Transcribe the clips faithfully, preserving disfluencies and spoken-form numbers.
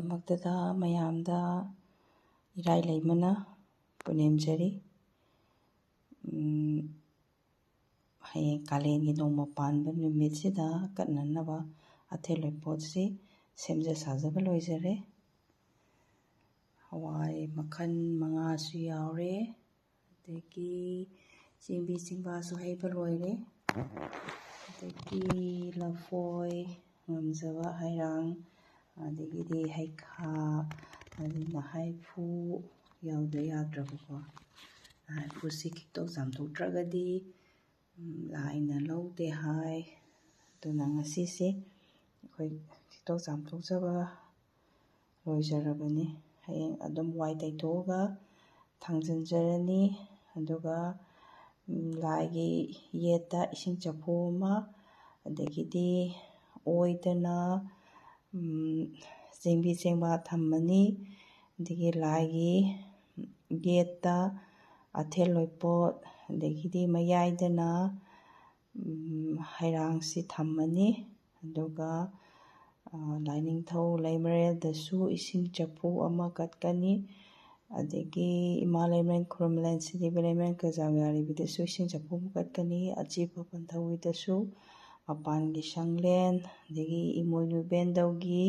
ꯃꯛꯇꯗ ꯃꯌꯥꯝꯗ ꯏꯔꯥꯏ ꯂꯩꯃꯅ ꯄꯨꯅꯦꯝꯖꯔꯤ꯫ ꯎꯝ, ꯍꯌꯦꯡ ꯀꯥꯂꯦꯟꯒꯤ ꯅꯣꯡꯃ ꯄꯥꯟꯕ ꯅꯨꯃꯤꯠꯁꯤꯗ ꯀꯠꯅꯅꯕ ꯑꯊꯦꯜ ꯂꯣꯏꯄꯣꯠꯁꯤ ꯁꯦꯝꯖ ꯁꯥꯖꯕ ꯂꯣꯏꯖꯔꯦ꯫ ꯍꯋꯥꯏ ꯃꯈꯜ ꯃꯉꯥꯁꯨ ꯌꯥꯎꯔꯦ, ꯑꯗꯒꯤ ꯆꯦꯡꯕꯤ ꯆꯦꯡꯕꯥꯁꯨ ꯍꯩꯕ ꯂꯣꯏꯔꯦ, ꯑꯗꯒꯤ ꯂꯐꯣꯏ, ꯉꯝꯖꯕ ꯍꯩꯔꯥꯡ, ꯑꯗꯒꯤꯗꯤ ꯍꯩꯈꯥ, ꯑꯗꯩ ꯅꯍꯥꯏꯐꯨ ꯌꯥꯎꯗ ꯌꯥꯗ꯭ꯔꯕꯀꯣ꯫ ꯅꯍꯥꯏꯐꯨꯁꯤ ꯈꯤꯛꯇꯣꯛ ꯆꯥꯝꯊꯣꯛꯇ꯭ꯔꯒꯗꯤ, ꯎꯝ, ꯂꯥꯏꯅ ꯂꯧꯗꯦ ꯍꯥꯏ꯫ ꯑꯗꯨꯅ ꯉꯁꯤꯁꯦ ꯑꯩꯈꯣꯏ ꯈꯤꯛꯇꯣꯛ ꯆꯥꯝꯊꯣꯛꯆꯕ ꯂꯣꯏꯖꯔꯕꯅꯤ꯫ ꯍꯌꯦꯡ ꯑꯗꯨꯝ ꯋꯥꯏ ꯇꯩꯊꯣꯛꯑꯒ ꯊꯥꯡꯖꯤꯟꯖꯔꯅꯤ꯫ ꯑꯗꯨꯒ, ꯎꯝ, ꯂꯥꯏꯒꯤ ꯌꯦꯠꯇ ꯏꯁꯤꯡ ꯆꯐꯨ ꯑꯃ, ꯑꯗꯒꯤꯗꯤ ꯑꯣꯏꯗꯅ, ꯎꯝ, ꯆꯦꯡꯕꯤ ꯆꯦꯡꯕꯥ ꯊꯝꯃꯅꯤ꯫ ꯑꯗꯒꯤ ꯂꯥꯏꯒꯤ ꯌꯦꯠꯇ ꯑꯊꯦꯜ ꯂꯣꯏꯄꯣꯠ, ꯑꯗꯒꯤꯗꯤ ꯃꯌꯥꯏꯗꯅ, ꯎꯝ, ꯍꯩꯔꯥꯡꯁꯤ ꯊꯝꯃꯅꯤ꯫ ꯑꯗꯨꯒ, ꯑ, ꯂꯥꯏꯅꯤꯡꯊꯧ ꯂꯩꯃꯔꯦꯜꯗꯁꯨ ꯏꯁꯤꯡ ꯆꯐꯨ ꯑꯃ ꯀꯠꯀꯅꯤ꯫ ꯑꯗꯒꯤ ꯏꯃꯥ ꯂꯩꯃꯔꯦꯜ ꯈꯨꯔꯨꯝꯂꯦꯟ ꯁꯤꯗꯤ ꯂꯩꯃꯔꯦꯜ ꯀꯖꯥꯎ ꯌꯥꯔꯤꯕꯗꯁꯨ ꯏꯁꯤꯡ ꯆꯐꯨ ꯑꯃ ꯀꯠꯀꯅꯤ꯫ ꯑꯆꯤꯞꯄ ꯄꯟꯊꯧꯒꯤꯗꯁꯨ, ꯃꯄꯥꯟꯒꯤ ꯁꯪꯂꯦꯟ, ꯑꯗꯒꯤ ꯏꯃꯣꯏꯅꯨ ꯏꯕꯦꯟꯗꯧꯒꯤ,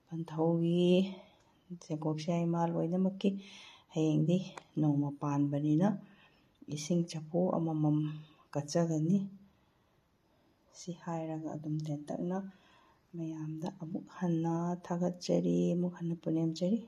ꯄꯟꯊꯧꯒꯤ, ꯆꯦꯡꯀꯣꯛ ꯆꯌꯥꯏ ꯏꯃꯥ ꯂꯣꯏꯅꯃꯛꯀꯤ ꯍꯌꯦꯡꯗꯤ ꯅꯣꯡꯃ ꯄꯥꯟꯕꯅꯤꯅ ꯏꯁꯤꯡ ꯆꯐꯨ ꯑꯃꯃꯝ ꯀꯠꯆꯒꯅꯤ꯫ ꯁꯤ ꯍꯥꯏꯔꯒ ꯑꯗꯨꯝ ꯇꯦꯟꯇꯛꯅ ꯃꯌꯥꯝꯗ ꯑꯃꯨꯛ ꯍꯟꯅ ꯊꯥꯒꯠꯆꯔꯤ, ꯑꯃꯨꯛ ꯍꯟꯅ ꯄꯨꯅꯦꯝꯖꯔꯤ꯫